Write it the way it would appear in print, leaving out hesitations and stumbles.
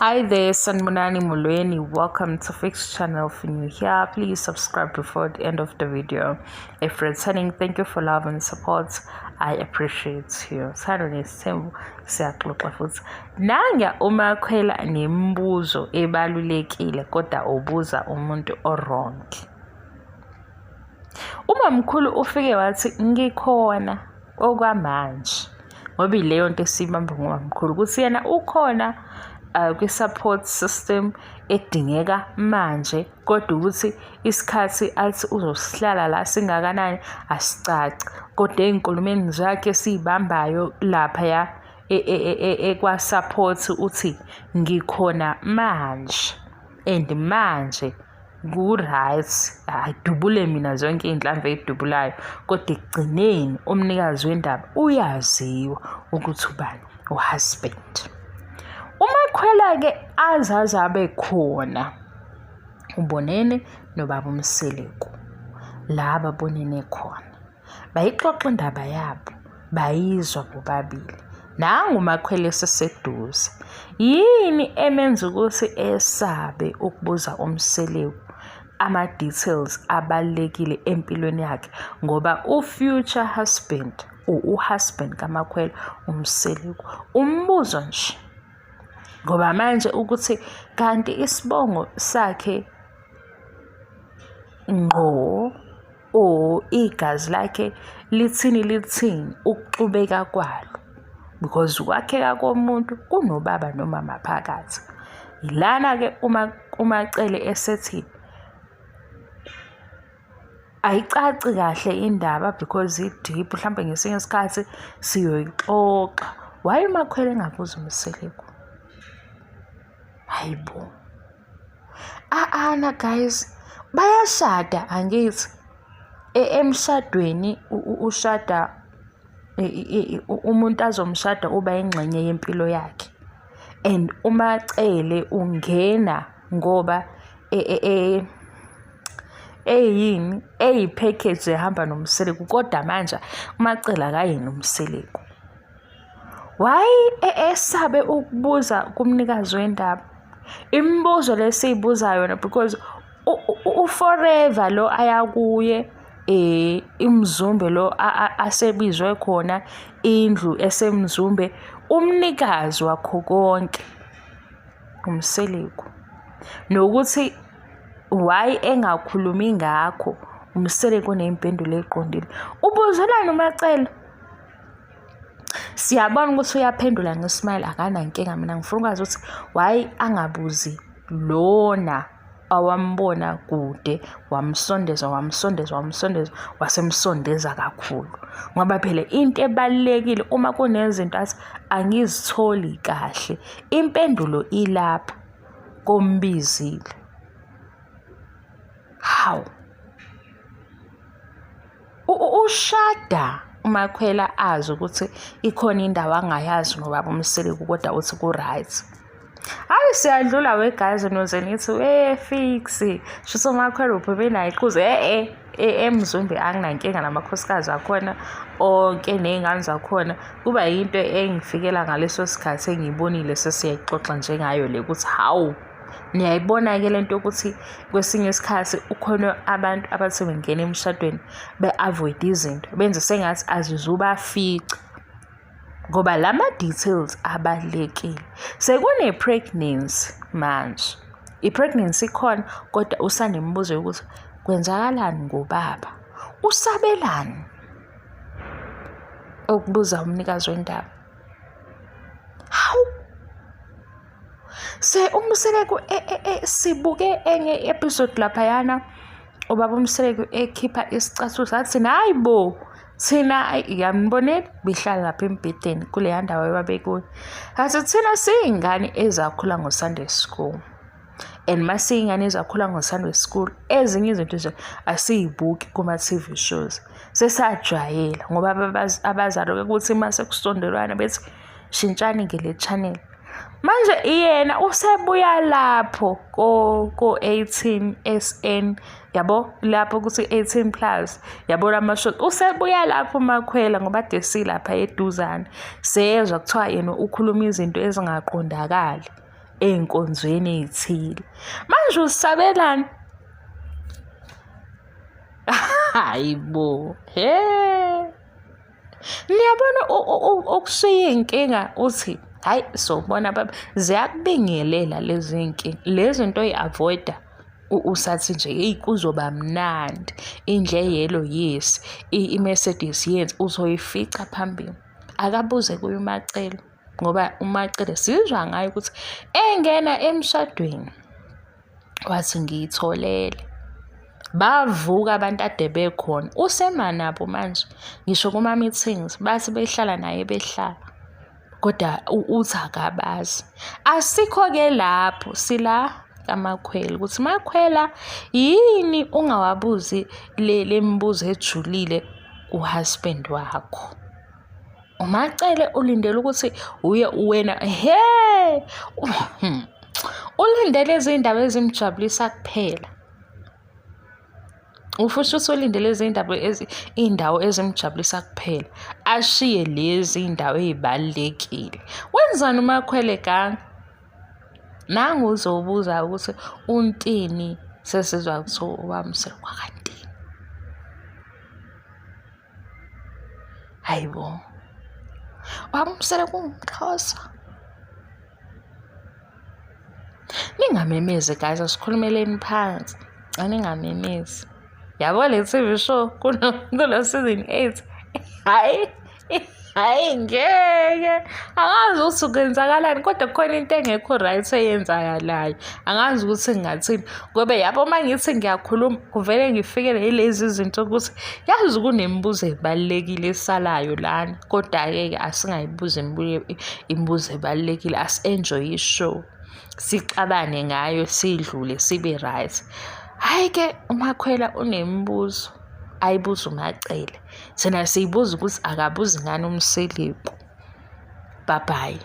Hi there, Sanibonani Molweni. Welcome to Fix Channel. If you're new here, please subscribe before the end of the video. If returning, thank you for love and support. I appreciate you. Thando nesithembu siyaxoxa futhi. Nanga uMakhwela nemibuzo ebalulekile kodwa ubuza umuntu o-wrong. Umamkhulu ufike wathi ngikhona okwamanje ngoba ileyo nto esiyibamba ngomamkhulu ukuthi yena ukhona kwi-support system edingeka manje kodwa ukuthi isikhathi athi uzosihlala la singakanani asicaci kodwa ey'nkulumeni zakhe esiyibambayo laphaya ekwa-support uthi ngikhona manje and manje ku-right adubule mina zonke iy'nhlamvu ey'dubulayo kodwa ekugcineni umnikazi wendaba uyaziwa ukuthi ubani uhusband. UMakhwela-ke azaze abe khona ubonene nobaba uMseleku la babonene khona. Bayixoxa indaba yabo, bayizwa bobabili. Nangu uMakhwela eseseduze. Yini emenza ukuthi esabe ukubuza uMseleku ama-details abalulekile empilweni yakhe ngoba u-future husband or u-husband kaMakhwela uMseleku. Umbuzo nje ngoba manje ukuthi kanti isibongo sakhe ngqo or igazi lakhe lithini lithini ukuxubeka kwalo because ukwakheka komuntu kunobaba nomama phakathi. Yilana-ke uma uMaCele esethi ayicaci kahle indaba because i-deep mhlampe ngesinye isikhathi siyoyixoxa. Why uMakhwela engabuzi uMseleku? Hayi bo. A-ana guys, bayashada angithi. Emshadweni ushada umuntu azomshada uba ingxenye yempilo yakhe. And uMaCele ungena ngoba eyini eyi-package ehamba noMseleku kodwa manje uMaCele akayena uMseleku. Why esabe ukubuza kumnikazi wendaba? Imibuzo le esiyibuza yona because u-forever lo aya kuye iMzumbe lo asebizwe khona indlu eseMzumbe umnikazi wakho konke uMseleku. Nokuthi why engakhulumi ngakho uMseleku oney'mpendulo ey'qondile. Ubuzelani uMaCele? Siyabona ukuthi uyaphendula nge-smile akanankinga mina ngifuna ukwazi ukuthi why angabuzi lona awambona kude wamsondeza wamsondeza wamsondeza wasemsondeza kakhulu ngoba phela into ebalulekile uma kunezinto athi angizitholi kahle impendulo ilapha kombizile. Hawu. Ushada uMakhwela azi ukuthi ikhona indawo angayazi nobaba uMseleku kodwa uthi ku-right. Hhayi siyadlula we guys noze nithi we fix shuthi uMakhwela uphume naye iqhuzu e-e eMzumbe anginankinga namakhosikazi akhona onke ney'ngane zakhona kuba yinto engifikela ngaleso sikhathi engiyibonile sesiyayixoxa njengayo le ukuthi hawu. Niyayibona-ke le nto yokuthi kwesinye isikhathi ukhona abantu abathi bengena emshadweni be-avoid-e izinto, benze sengathi azizubafica ngoba la ma-details abalulekile. Sekune-pregnancy manje, i-pregnancy ikhona kodwa usanemibuzo yokuthi kwenzakalani ngobaba, usabelani ukubuza umnikazi wendaba. Hawu! Se uMseleku e, e, e, sibuke enye i-episode laphayana ubaba uMseleku ekhipha isicathulo sathi thina hayi bo thina yambonela behlala lapha embhedeni kuleya ndawo ebabekuyo athi thina siyingane ezakhula ngo-Sunday school and masiyingane ezakhula ngo-Sunday school ezinye izinto nje asiyibuki kuma-TV shows sesajwayela ngoba abazali ukuthi uma sekusondelwana bethi shintshani ngele channel manje yena usebuya lapho ko ko 18 SN yabo lapho kuthi 18 plus yabo lama shot usebuya lapho makhwela ngoba desi lapha eduzane sezwa kuthiwa yena ukhuluma izinto ezingaqondakali. Ey'nkonzweni ey'thile. Manje usabelani? Hayi bo, he. Niyabona ukushiya iy'nkinga uthi hhayi sobona baba ziyakubingelela lezi y'nkinga lezi zinto oyi-avoid-a usathi nje eyi kuzoba mnandi indlu eyelo yes i-Mercedes yes uzoyifica phambili. Akabuze kuye uMaCele ngoba uMaCele sizwa ngaye ukuthi engena emshadweni wathi ngiyitholele. Bavuka abantu ade bekhona usema nabo manje ngisho kuma-meetings bathi behlala naye behlala kodwa uthi akabazi. Asikho-ke lapho sila kaMakhwela ukuthi Makhwela yini ungawabuzi le mibuzo ejulile ku-husband wakho. UMaCele ulindele ukuthi uye wena he ulindele izindaba ezimjabulisa kuphela. Ufisa ukuthi ulindele izindaba iy'ndawo ezimjabulisa kuphela, ashiye lezi iy'ndawo ey'balulekile. Wenzani uMakhwele ganga? Nangu uzobuza ukuthi uNtini sesizwa kuthiwa uBaba kwakaNtini. Hayi bo. Wamsele kuwumxhosa. Ningamemezi guys, asikhulumeleni phansi. Aningamemezi. Yabo le TV show kulo season 8. Hayi. Hhayi ngeke, angazi ukuthi kwenzakalani kodwa kukhona into engekho right eyenzakalayo. Angazi ukuthi ngingathini ngoba yabo uma ngithi ngiyakhuluma kuvele ngifikele yilezi zinto ukuthi yazi kunemibuzo ebalulekile esalayo lana kodwa-ke ke asingayibuzi imibuzo ebalulekile asi-enjoye i-show sixabane ngayo sidlule sibe right. Hhayi-ke uMakhwela unemibuzo ayibuza uMaCele. Thina siyibuza ukuthi akabuzi ngani uMseleku. Bye bye.